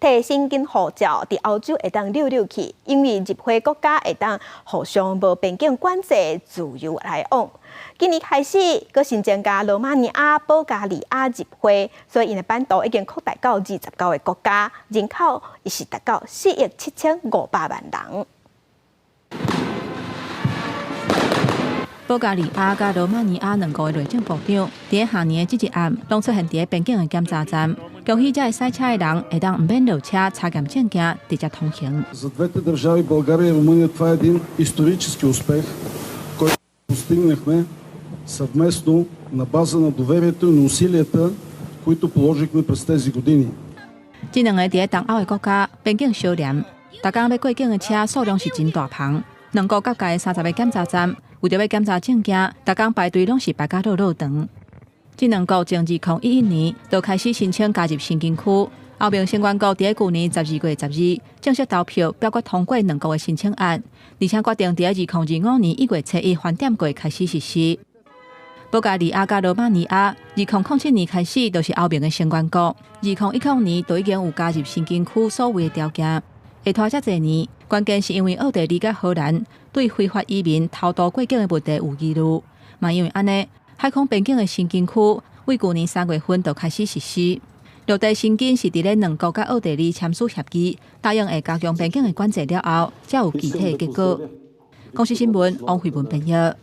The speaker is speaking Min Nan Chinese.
提申根護照佇歐洲會當溜溜去，因為入會國家會當互相無邊境管制自由來往。今年開始，閣新增加羅馬尼亞、保加利亞入會，所以𪜶的版圖已經擴大到29個國家，人口已是達到4億7500萬人。保加利亞佮羅馬尼亞兩國的內政部長，佇下年的這一暗，攏出現佇邊境的檢查站，恭喜這个賽車的人會當毋免落車查驗證件，直接通行。 За двете държави България и Румъния това е един исторически успех, който постигнахме съвместно на база на доверието и на усилията, които положихме през тези години. 這兩個佇東歐的國家邊境相連，逐工欲過境的車數量是真大篷。兩國各界的30個檢查站，為著欲檢查證件，逐工排隊攏是排甲落落長。這兩國從2011年就開始申請加入申根區，歐盟成員國佇舊年12月12正式投票表決通過兩國的申請案，而且決定佇2025年1月初1翻點過開始實施。保加利亞佮羅馬尼亞，2007年開始就是歐盟的成員國，2010年就已經有加入申根區所謂的條件。會拖遮濟年，關鍵是因為奧地利佮荷蘭對非法移民偷渡過境的問題有疑慮，嘛因為按呢，海空邊境的申根區為舊年3月份就開始實施。陸地申根是佇咧兩國佮奧地利簽署協議，答應會加強邊境的管制了後，才有具體的結果。公視新聞王慧文編譯。